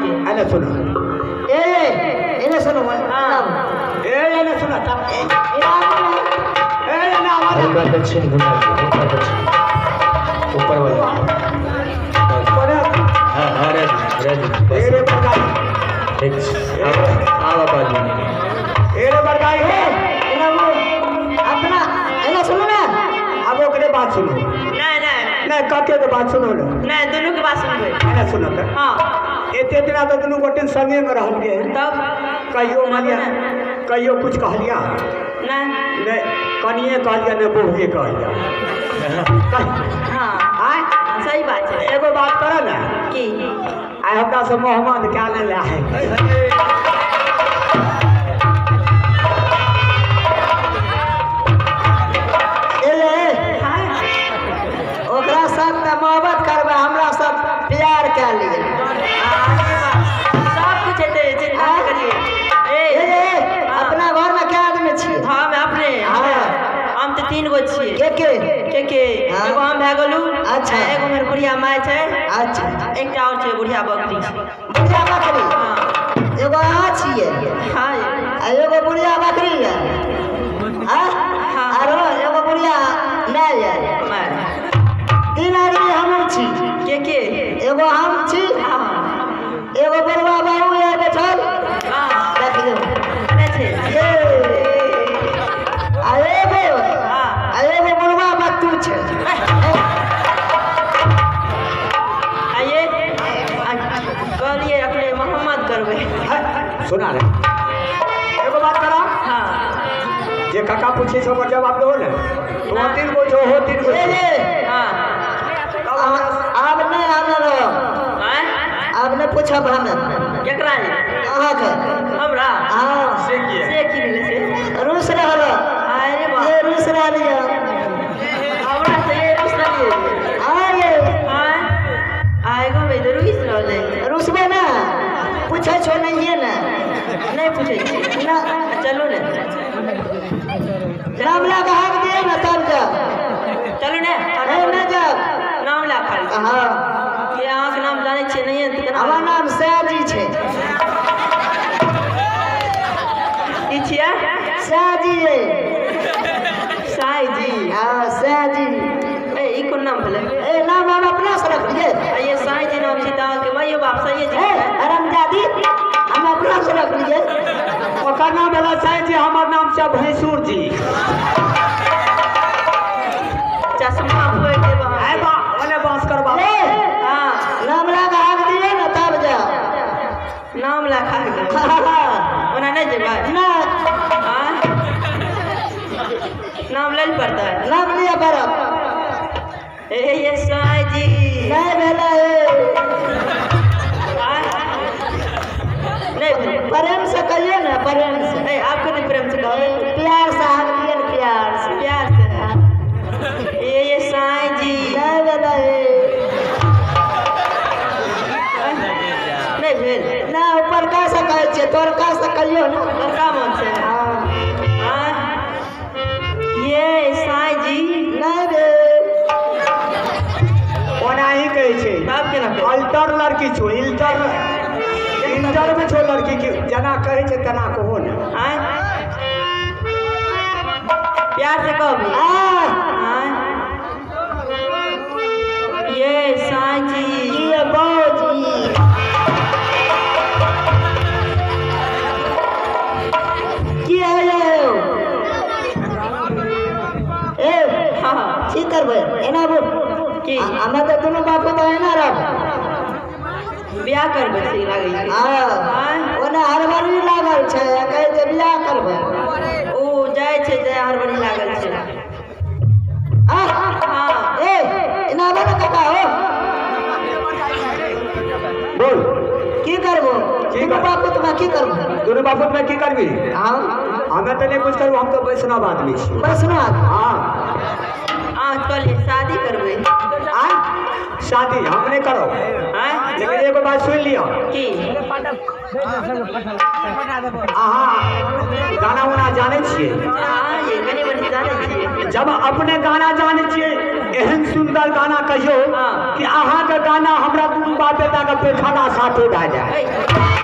छै। एने सुनो। ए एने सुनो। हाँ। ए एने सुनो तब ए एने आवाज हल्का दक्षिण घुमा दो, हल्का दक्षिण ऊपर वाला। हाँ हाँ रह दो बस। एरे बरगाई ठीक आवा बाजू एरे बरगाई है अपना एने सुनो ना। अब ओकरे बात सुनो। नहीं नहीं नहीं काके के बात सुनो ना। नहीं दोनों के बात सुनबै। एने सुनो त। हां एते दिना तो दुनू गोटे संगे में रहलिए तब कहियो मानिया कहियो कुछ कहलिया नहीं नहीं कनिए कहलिया ने बहुए कहलिया। हां आय सही बात है। एगो बात कर ना की आय हमरा से मोहम्मद क्या ले ले है। ओकरा साथ में मोहब्बत करबै, हमरा साथ प्यार कै लिए। सब कुछ हेतै, चिंता नहि करिए। ए अपना घर में क्या आदमी छियै? हम अपने हम तऽ 3 गो छियै। के के? के के? एगो हम भए गेलहुँ। अच्छा। एगो हमर बुढ़िया माय छै। अच्छा। एकटा और छै बुढ़िया बकरी छै। बुढ़िया बकरी? एगो अहाँ छियै। हाँ। आ एगो बुढ़िया बकरी यऽ। आरो एगो बुढ़िया माय यऽ। 3 आदमी हमहूँ छी। के के? एगो हम छी। एगो बुढ़वा बाबू यऽ बैठल। देखियौ। आ एगो बुढ़वा बत्तू छै। कहलिए अपने मोहम्मद करबै। सुना रे एगो बात करा। हाँ। जे काका पूछे से ओकर जवाब दहो ने। तो 3 गो छो हो 3 गो। हाँ। आब नहि आने रहो। आब नहि पूछब हमे। केकरा? अहाँके। हमरा? हाँ। से की भेलै से? रूस रहल। अरे वाह। ये रूस रहलियै। हमरा से ये रूस रहलियै। हाँ ये। हाँ। आएगो भाई तो रूस रहलै। रूसबै ने? पूछै छौ नहिये ने। नहि पूछै छी ना। चलू ने। नाम लए कऽ हाक दियै ने तब जाब। चलू ने। नहीं नहि जाब। नाम लए खाली। हाँ। ये अहाँके नाम जानै छियै नहिये तऽ केना? हमर नाम सयाजी छै। की छियै? सयाजी। साईजी। हाँ सयाजी। ए ई कोन नाम भेलै? ए नाम हम अपना से रखलियै। ये साईजी नाम छै तऽ अहाँके माइयो बाप साईजी छै? हरामजादी हम अपना से रखलियै। ओकर नाम भेलै साईजी, हमर नाम छै भैंसुर जी। चश्मा फोड़ि देब अहाँके। ए बा ओने बांस करबा। हाँ। नाम लए कऽ हाक दियै ने तब जाब। नाम लए कऽ हाक देबै? ओना नहि जेबै? नहि। नाम लै लए पड़तै? नाम लिअ पड़त। ए ये साईजी। नहि भेलै। नहीं भेलै। प्रेम से कहिए ने, प्रेम से। ए आप कते प्रेम से कहबै? प्यार से हाक दियै ने, प्यार से। प्यार से। ए ये साईजी। नहि भेलै। नहीं भेल। ना ऊपरका से कहै छियै, तोरका से कहियौ ने। तोरका मन से। हाँ। ये साईजी। नहि भेल। ओनाही कहै छै। तब केना कहै? अल्टर लड़की छौ, इल्टर इंटर में छौ लड़की के जेना कहै छै तेना कहो ने। आँय प्यार से कहबै। आँय ये साईजी। ये बाबूजी। की है यौ? ए हाँ। की करबै? एना बोल। की? हमे तऽ दुनू बापू तऽ एना रहब। बियाह करबै से लागै छै। हाँ। ओने हड़बड़ी लागल छै, कहै छै बियाह करबै। ओ जाइ छै तऽ हड़बड़ी लागल छै। हाँ। ए एना आबो ने काका हो। बोल। की करबो? दुनू बापूत में की करबो? दुनू बापूत में की करबी? हाँ। हमे तऽ नहि कुछ करबो, हम तऽ वैष्णव आदमी छी। वैष्णव आदमी? हाँ। अहाँ कहलियै शादी करबै। आँय शादी हम नहि करब। आँय लेकिन एगो बात सुनि लिअ। की? अहाँ गाना उना जानै छियै? हाँ ये कनी मनी जानै छियै। जब अपने गाना जानै छियै एहन सुंदर गाना कहियो कि अहाँ के गाना हमरा दुनू बाप बेटा के पैखाना साथे भए जाए।